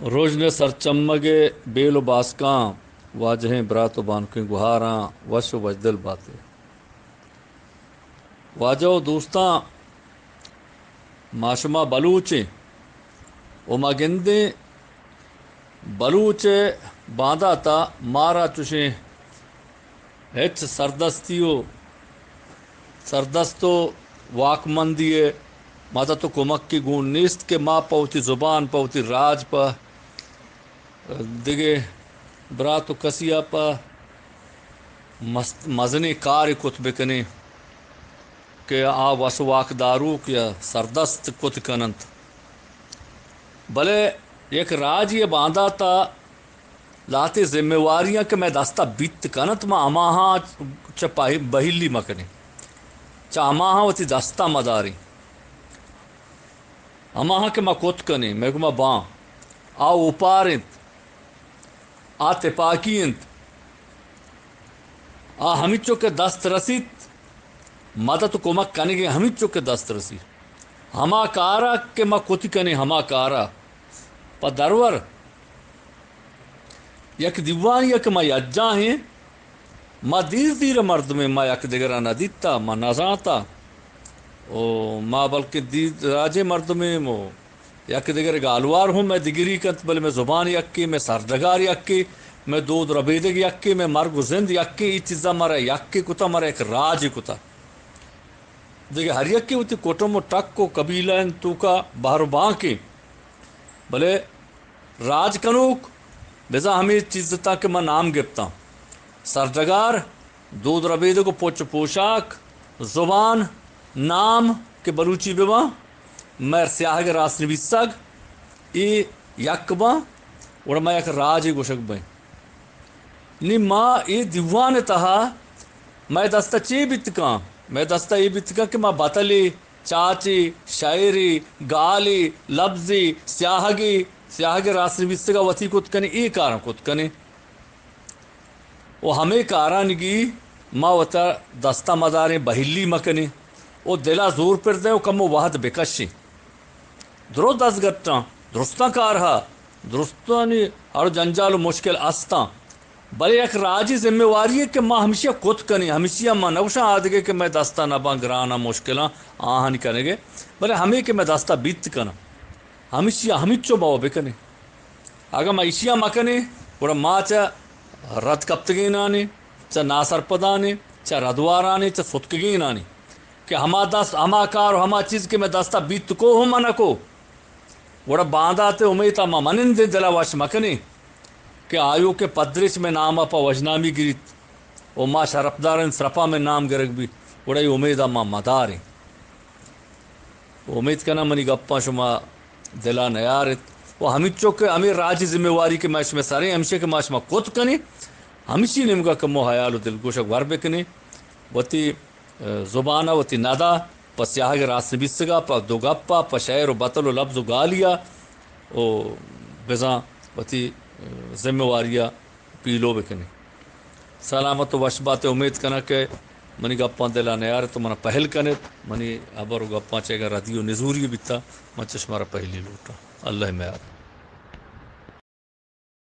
رژن ءِ سرچمگ ءِ بیل ءُ باسکاں، واجہیں برات ءُ بانکیں گہاراں، وش ءُ وشدل بات ئے۔ واجہ ءُ دوستاں، ما شما بلوچ ایں ءُ ما گندیں بلوچ ءِ باندات ءَ مارا چشیں ہچ سردستی ءُ سردست ءُ واکمندی ءِ مدد ءُ کمکے گون نیست کہ ما پہ وتی زبان، پہ وتی راج، پہ دگہ برات ءُ کسی ءَ پہ مست-، مزنیں کارے کت بکنیں کہ آ وس ءُ واکداروک یا سردست کت کن اَنت۔ بلے یک راجے ءِ باندات ءَ لہتے ذمہ واریاں کہ مئے دست ءَ بیت کن اَنت، ما ہماہاں چہ پہ-، بہیلی مہ کنیں، چہ ہماہاں وتی دست ءَ مہ داریں۔ ہماہاں کہ ما کت کنیں، مئے گوما باں، آ اوپار اَنت، آ تپاکی اَنت، آ ہمینچو کہ دست رسیت، مدد ءُ کمک کنگ ءَ ہمینچو کہ دست رسی۔ ہما کار ءَ کہ ما کت کنیں، ہما کار ءَ پہ درور یک دیوانے ءَ کہ ما یکجاہ ایں، ما دیر دیر ءِ مردمے، ما یک دگر ءَ نہ دیتا، ما نہ زانتا۔ او ما بلکہ دیر دراجیں مردمے، او یک دگر ءِ گالوار ہوں مئے دگری کنت، بلے مئے زبان یکے، مئے سرڈگار یکے، مئے دود ربیدگ یکے، مئے مرگ ءُ زند یکے، اے چیزاں مارا یکے کتا، مارا یک راجے کتا۔ دگہ ہر یکے وتی کٹم ءُ ٹک ءُ قبیلہ اَنت توکا بہر ءُ بانکے، بلے راج کنوک بزاں ہمے چیز اتاں کہ ما نام گپتاں۔ سرڈگار، دود ربیدگ ءُ پچ ءُ پوشاک، زبان، نام کہ بلوچی بباں، مئے سیاہگ ءِ راست نبیسگ، اے یک باں، گڑا ما یک راجے گوشگ بئیں۔ نی ما اے دیوان ءِ تہا مئے دست ءَ چے بیت کن؟ مئے دست ءَ اے بیت کن کہ ما بتلے، چاچے، شئیرے، گالے، لبزے، سیاہگے، سیاہگ ءِ راست نبیسگ ءَ وتی کت کنیں، اے کاراں کت کنیں۔ ءُ ہمے کارانگی ما وتا دست ءَ مداریں، بہیلی مکنیں ءُ دل ءَ زور پر دئیں ءُ کمو وہد بکشیں۔ درست دزگٹاں، درستاں کارہا، درستانی ہر جنجال ءُ مشکل استاں، بلے یک راجی ذمہ واری اے کہ ما ہمشی ءَ کت کنیں، ہمشی ءَ ما نگوشاں آدگہ کہ مئے دست ءَ نباں، گراناں، مشکلاں، آہانی کنگے، بلے ہمے کہ مئے دست ءَ بیت کناں، ہمشی ءَ ہمینچو ما بکنیں۔ اگاں ما ایشی ءَ مکنیں، گڑا ما چہ رد کپتگینانی، چہ ناسرپدانی، چہ ردوارانی، چہ ستکگینانی کہ ہما دست، ہما کار ءُ ہما چیز کہ مئے دست ءَ بیت کو ہم نہ کو، گڑا باندات ءِ امیت ءَ ما منندیں، دل ءَ وش مکنیں کہ آیوک ءِ پدریچ مئے نام ءَ پہ وژنامی گریت ءُ ما شرپداریں، سرپا مئے نام گرگ بیت، گڑا اے امیت ءَ ما مداریں۔ امیت کناں منی گپاں شما دل ءَ نیارت ءُ ہمینچو کہ ہمے راجی ذمہ واری کہ ما شمئے سریں، ہمشی کہ ما شما کت کنیں، ہمشی نیمگا کمو ہیال ءُ دلگوشگ ور بکنیں۔ وتی، ءَ، زبان ءَ وتی ندا پہ سیاہگ ءِ راست نبیسگ ءَ، پہ دو گپ ءَ، پہ شئیر ءُ بتل ءُ لبز ءُ گالی ءَ ءُ بزاں وتی، ءَ، ذمہ واری ءَ پیلو بکنیں۔ سلامت ءُ وش بات ئے۔ امیت کناں کہ منی گپاں دل ءَ نیارت ءُ منا پہل کنت۔ منی ہبر ءُ گپاں چہ اگاں ردی ءُ نزوری بیتا، من چہ شمارا پہلی لوٹاں۔ اللہ ءِ میار۔